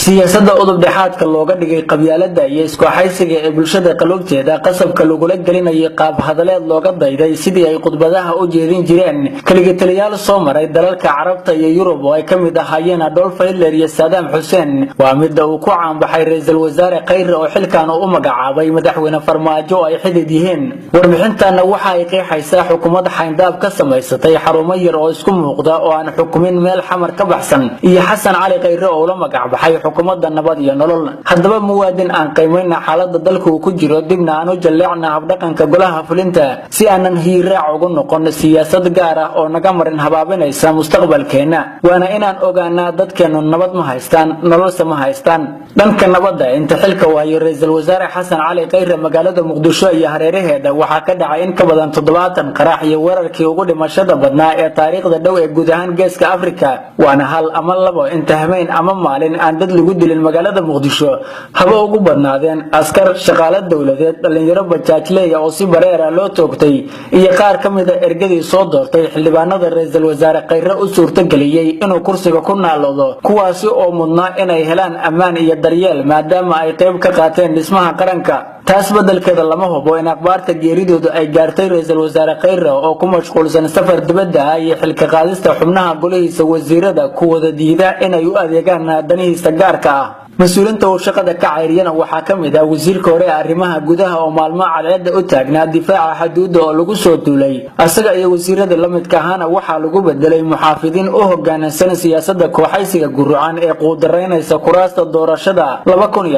Siyaasadda udub dhexaadka looga dhigay qabyaaladda iyo iskooxaysiga ee bulshada qaluubteeda qasabka lagula gelinayay qaab hadaleed looga dayday sidii ay khudbadaha u jeedin jireen keligitaliyaal soo maray dalalka Carabta iyo Yurub oo ay ka mid ahaayeen Adolf Hitler iyo Saddam Hussein, waa midda uu ku caanbaxay Ra'iisul Wasaare Khayre oo xilkan uu u magacaabay Madaxweyne Farmaajo oo ay xidid yihiin. Warbixintanna waxa ay qeexaysaa xukuumad xayndaab ka samaysatay xarumo yar oo isku muuqda oo aan xukumin meel Xamar ka baxsan iyo Xasan Cali Khayre oo la magac baxay xukuumadda Nabad iyo Nolol. Haddaba muwaadin, aan qiimayna xaaladda dalka uu ku jiro, dibna aan u jalleecna habdhaqanka golaha fulinta si aanan hiiraac ugu noqon siyaasad gaar ah oo naga marin habaabinaysa mustaqbalkeenna. Waana inaan ogaanaa dadkeennu nabad ma haystaan, nololse ma haystaan. Dhanka nabadda, inta xilka waayo Ra'iisul Wasaare Xasan Cali Khayre, magaalada Muqdisho iyo hareeraheeda waxaa ka dhacay in ka badan 70 qarax iyo weerarkii ugu dhimashada badnaa ee taariikhda dhow ee guud ahaan Geeska Afrika. Waana hal ama labo inta hameen ama maalin aan dad lagu dilin magaalada Muqdisho, haba ugu badnaadeen askar, shaqaale dowladeed, dhalinyaro bajaajleeya oo si bareer ah loo toogtay iyo qaar ka mid ah ergadii soo doortay xildhibaanada Ra'iisul Wasaare Khayre u suurtageliyey inuu kursiga ku naaloodo, kuwaasi oo mudnaa inay helaan ammaan iyo daryeel maadaama ay qayb ka qaateen dhismaha qaranka. Taas beddelkeeda, lama hubo in akhbaarta geeridoodu ay gaartay Ra'iisul Wasaare Khayre oo ku mashquulsan safar dibadda ah iyo xilka qaadista xubnaha golihiisa wasiirada kuwada diida inay u adeegaan danihiisa gaarka ah. Mas-uuliinta uu shaqada ka cayriyana waxaa ka mid ah wasiirka hore ee arrimaha gudaha oo maalmo cadceedda u taagnaa difaaca xuduudda oo lagu soo duulay. Isaga iyo wasiirada la midka ahaana waxaa lagu bedelay muxaafidiin u hoggaansan siyaasadda kooxaysiga guracan ee quudaraynaysa kuraasta doorashada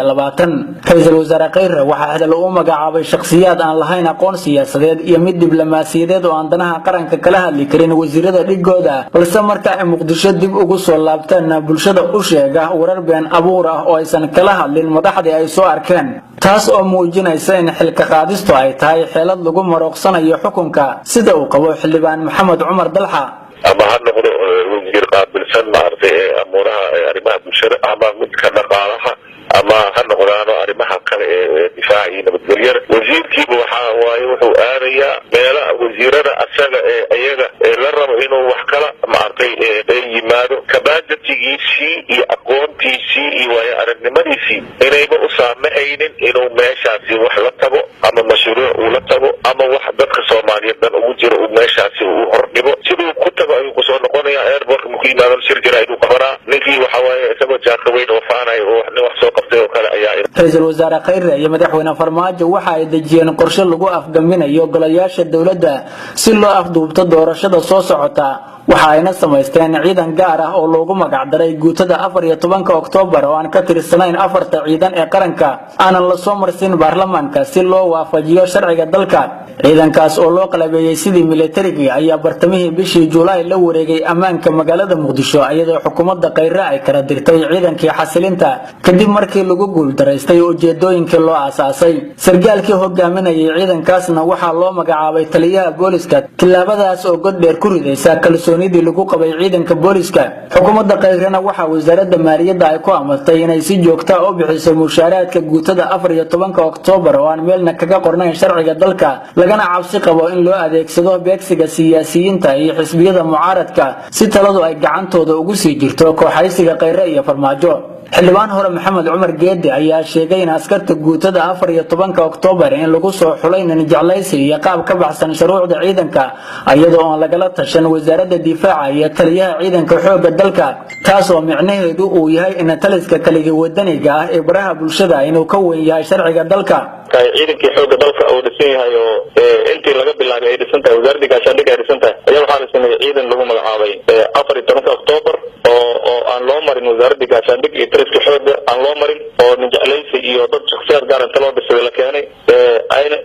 2020. Ra-iisul Wasaare Khayre waxaa xidal u magacaabay shakhsiyaad aan lahayn aqoon siyaasadeed iyo mid diblomaasiyadeed oo aan danaha qaranka kala hadli karin wasiirada dhigooda, balse marka ay Muqdisho dib ugu soo laabtaan bulshada u sheega warar been abuur ah oo aysan kala hadlin madaxdii ay soo arkeen, taas oo muujinaysa in xilka qaadistu ay tahay xeelad lagu marooqsanayo xukunka, sida uu qabo Xildhibaan Maxamed Cumar Dalxa. Ama ha noqdo wasiir qaabilsan, maaragtay, ee amuuraha arrimaha bulshada, ama midka dhaqaalaha, ama ha noqdaano arrimaha kale ee difaaca iyo nabadgelyada, wasiirkiiba waxa waaye wuxuu aadayaa meelaha wasiirada asaga ee iyaga la rabo inuu wax kala, maaragtay, yimaado. Capacity-giisii iyo aqoontiisii iyo waayo aragnimadiisii inayba u saamahaynin inuu meeshaasi wax la tago ama mashruuc uu la tago ama wax dadka Soomaaliyeed dan ugu jiro uu meeshaasi uu hordhigo. Siduu ku tago ayuu kusoo noqonaya. Airportka markuu yimaado, shir jira inuu qabanaa. Ninkii waxa waaye isagoo jaaka weyn oo faanay oo nin wax soo qabtay oo kale ayaa. Ra-iisul Wasaare Khayre iyo Madaxweyne Farmaajo waxa ay dejiyeen qorshe lagu afgaminayo golayaasha dowladda si loo afduubto doorashada soo socota. Waxa ayna samaysteen ciidan gaar ah oo loogu magacdaray guutada 14-ka Oktoobar oo aan ka tirsanayn afarta ciidan ee qaranka, aanan la soo marsiin baarlamaanka si loo waafajiyo sharciga dalka. Ciidankaas oo loo qalabeeyey sidii milatarigii ayaa bartamihii bishii Juulaay la wareegay ammaanka magaalada Muqdisho, iyadoo xukuumadda Khayre ay kala dirtay ciidankii xasilinta kadib markii lagu guuldaraystay ujeedooyinkii loo aasaasay. Sargaalkii hogaaminayay ciidankaasna waxaa loo magacaabay taliyaha booliska, tillaabadaas oo god dheer ku ridaysa kalsoonidii lagu qabay ciidanka booliska. Xukuumadda Khayrena waxaa Wasaaradda Maaliyadda ay ku amartay inay si joogta u bixiso mushaaraadka guutada 14-ka Oktoobar oo aan meelna kaga qornayn sharciga dalka, lagana cabsi qabo in loo adeegsado beegsiga siyaasiyiinta iyo xisbiyada mucaaradka si taladu ay gacantooda ugu sii jirto kooxaysiga Khayre iyo Farmaajo. Xildhibaan hore Maxamed Cumar Geedi ayaa sheegay in askarta guutada 14-ka Oktoobar in lagu soo xulay nin jeclaysi iyo qaab ka baxsan shuruucda ciidanka, iyadoo aan lagala tashan Wasaaradda Difaaca iyo taliyaha ciidanka xoogga dalka, taas oo micnaheedu uu yahay in taliska kaligi wadaniga ah ee baraha bulshada inuu ka weyn yahay sharciga dalka. Ciidankii xoogga dalka uu dhisan yahay oo intii laga bilaabay ay dhisan tahay Wasaaradda Gaashaandhigga ay dhisan tahay ayaa waxaa la sameeyey ciidan lagu magacaabay 14-ka Oktoobar oo aan loo marin Wasaaradda Gaashaandhig iyo taliska xoogga aan loo marin, oo ninjeclaysi iyo dad shaksiyaad gaar inta loo dhisay la keenay, ayna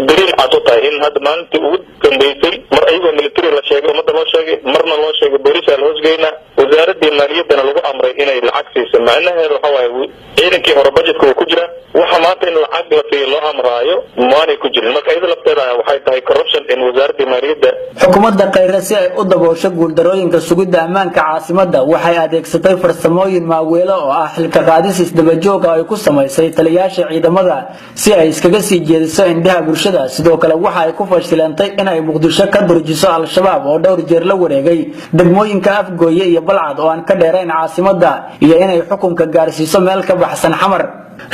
daliil cad u tahay in hadda maalintii ugu dambeysay mar ayagoo military la sheegay, ummadda loo sheegay, marna loo sheegay booliisa la hoosgeynaa, Wasaaraddii Maaliyaddana lagu amray inay lacag siiso. Macnaheedu waxa waaye ciidankii hore budgetka uu ku jira, waxa maanta in lacag la siiyo loo amraayo maanay ku jirin. Marka iyada lafteeda waxay tahay corruption in Wasaaradda Maaliyadda. Xukuumadda Khayre, si ay u daboosho guuldarooyinka sugidda ammaanka caasimadda, waxay adeegsatay farsamooyin maaweelo oo ah xilka qaadis isdabajooga ay ku samaysay taliyaasha ciidamada si ay iskaga sii jeediso indhaha bulshada. Sidoo kale waxa ay ku fashilantay inay Muqdisho ka durjiso Al-Shabaab oo dhowr jeer la wareegay degmooyinka Afgooye iyo Balcad oo aan ka dheerayn caasimadda, iyo inay xukunka gaarsiiso meel ka baxsan Xamar.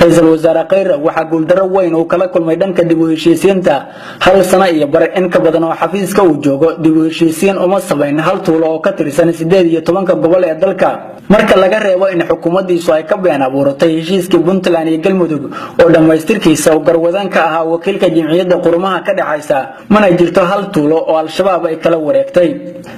Ra'iisul Wasaare Khayre waxa guuldaro weyn uu kala kulmay dhanka dib u heshiisiinta. Hal sano iyo bar in ka badan oo xafiiska uu joogo dib u heshiisiin uma samayn hal tuulo oo ka tirsan 18 gobol ee dalka, marka laga reebo in xukuumaddiisu ay ka been abuuratay heshiiskii Puntland iyo Galmudug oo dhammaystirkiisa uu garwadaan ka ahaa wakiilka Jimciyadda Qurumaha ka dhaxaysa. Mana jirto hal tuulo oo Al-Shabaab ay kala wareegtay.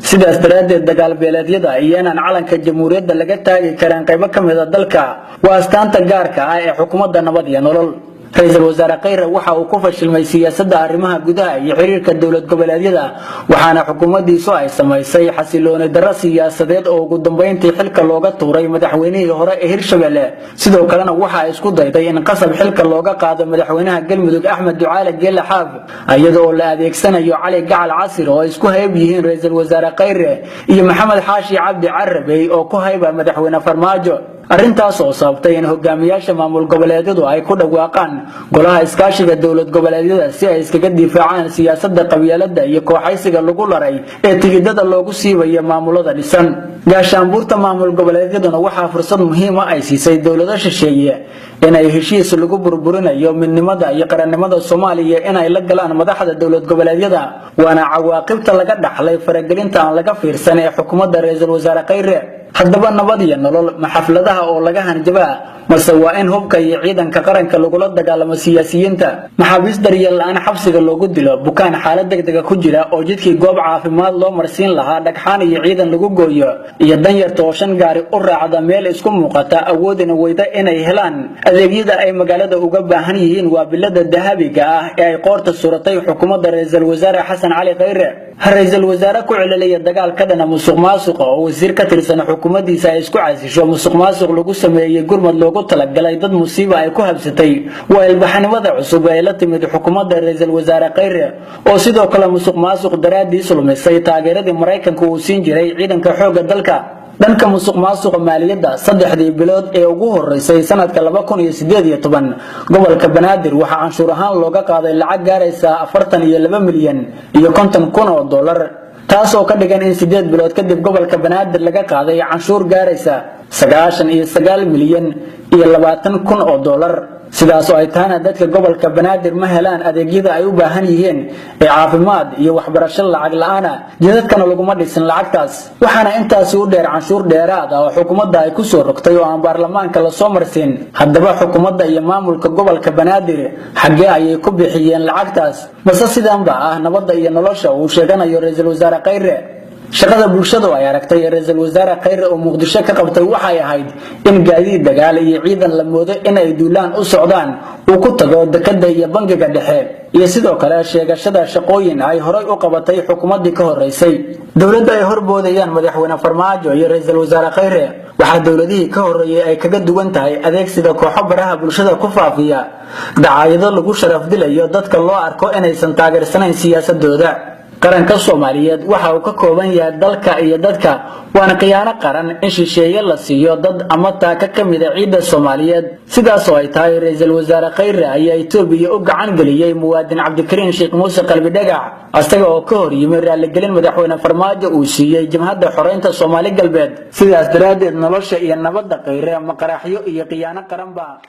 Sidaas daraaddeed dagaal beeleedyada iyo inaan calanka jamhuuriyadda laga taagi karin qaybo ka mid ah dalka waa astaanta gaarka ah ee xukuumadda Nabad iyo Nolol. Ra'iisul Wasaare Khayre waxa uu ku fashilmay siyaasadda arrimaha gudaha iyo xiriirka dowlad goboleedyada, waxaana xukuumaddiisu ay samaysay xasilooni darro siyaasadeed oo ugu dambeyntii xilka looga tuuray madaxweynihii hore ee Hirshabelle. Sidoo kalena waxa ay isku dayday in qasab xilka looga qaado madaxweynaha Galmudug Axmed Ducaale Geelle Xaaf, iyadoo la adeegsanayo Cali Gacal Casir oo ay isku hayb yihiin Ra'iisul Wasaare Khayre iyo Maxamed Xaashi Cabdi Carabey oo ku hayba madaxweyne Farmaajo. Arrintaas oo sababtay in hogaamiyaasha maamul goboleedyadu ay ku dhawaaqaan golaha iskaashiga dowlad goboleedyada si ay iskaga difaacaan siyaasadda qabyaaladda iyo kooxaysiga lagu laray ee tigidhada loogu siibayo maamulada dhisan. Gaashaanbuurta maamul goboleedyaduna waxaa fursad muhiim ah ay siisay dowlado shisheeye inay heshiis lagu burburinayo midnimada iyo qarannimada Soomaaliya inay la galaan madaxda dowlad goboleedyada, waana cawaaqibta laga dhaxlay faragelinta aan laga fiirsan ee xukuumadda Ra'iisul Wasaare Khayre. Haddaba Nabad iyo Nolol ma xafladaha oo laga hanjabaa, mase waa in hubka iyo ciidanka qaranka lagula dagaalamo siyaasiyiinta? Maxaabiis daryeel la'aan xabsiga loogu dilo, bukaan xaalad degdega ku jira oo jidkii goob caafimaad loo marsiin lahaa dhagxaan iyo ciidan lagu gooyo, iyo danyarta oo 5 gaari u raacda meel isku muuqata awoodina weyda inay helaan adeegyada ay magaalada uga baahan yihiin, waa bilada dahabiga ah ee ay qoorta suratay xukuumadda Ra'iisul Wasaare Xasan Cali Khayre. Ra'iisul Wasaare ku celceliyay dagaal ka dhana musuqmaasuqa oo wasiir ka tirsan xukuumaddiisa ay isku casisho musuqmaasuq lagu sameeyay gurmad loogu talagalay dad musiiba ay ku habsatay, waa ilbaxnimada cusub ee la timid xukuumadda Ra'iisul Wasaare Khayre oo sidoo kale musuqmaasuq daraadiis lumisay taageeradii Maraykanka uu siin jiray ciidanka xoogga dalka. Dhanka musuqmaasuqa maaliyadda, 3dii bilood ee ugu horeysay sanadka 2018 gobolka Banaadir waxaa canshuur ahaan looga qaaday lacag gaaraysa 42 milyan iyo 50 kun oo dollar, taas oo ka dhigan in 8 bilood kadib gobolka Banaadir laga qaaday canshuur gaaraysa 99 milyan iyo 20 kun oo dollar. Sidaas oo ay tahana dadka gobolka Banaadir ma helaan adeegyada ay u baahan yihiin ee caafimaad iyo waxbarasho lacag la'aan ah, jidadkana laguma dhisin lacagtaas. Waxaana intaasi u dheer canshuur dheeraad ah oo xukuumadda ay ku soo rogtay oo aan baarlamaanka la soo marsiin. Haddaba xukuumadda iyo maamulka gobolka Banaadir xaggee ayay ku bixiyeen lacagtaas? Mase sidaanba ah nabadda iyo nolosha uu sheeganayo Ra'iisul Wasaare Khayre? Shaqada bulshadu ay aragtay ee Ra'iisul Wasaare Khayre oo Muqdisho ka qabtay waxay ahayd in gaadiid dagaal iyo ciidan la moodo in ay duulaan u socdaan uu ku tago dekedda iyo bangiga dhexe, iyo sidoo kale sheegashada shaqooyin ay horay u qabatay xukuumaddii ka horeysay. Dowladda ay horboodayaan madaxweyne Farmaajo iyo Ra'iisul Wasaare Khayre waxaa dowladihii ka horeeyay ay kaga duwan tahay adeegsiga kooxo baraha bulshada ku faafiya dacaayado lagu sharaf dilayo dadka loo arko inaysan taageersanayn siyaasadooda. Qaranka Soomaaliyeed waxa uu ka kooban yahay dalka iyo dadka, waana khiyaano qaran in shisheeye la siiyo dad ama taaka ka mid ah ciidda Soomaaliyeed. Sidaas oo ay tahay, Ra'iisul Wasaare Khayre ayaa Itoobiya u gacan geliyay muwaadin Cabdikariin Sheekh Muuse Qalbi Dhagax, asaga oo ka hor yimid raaligelin madaxweyne Farmaajo uu siiyey Jabhadda Xoreynta Soomaali Galbeed. Sidaas daraaddeed nolosha iyo nabadda Khayre ma qaraxyo iyo khiyaano qaranba.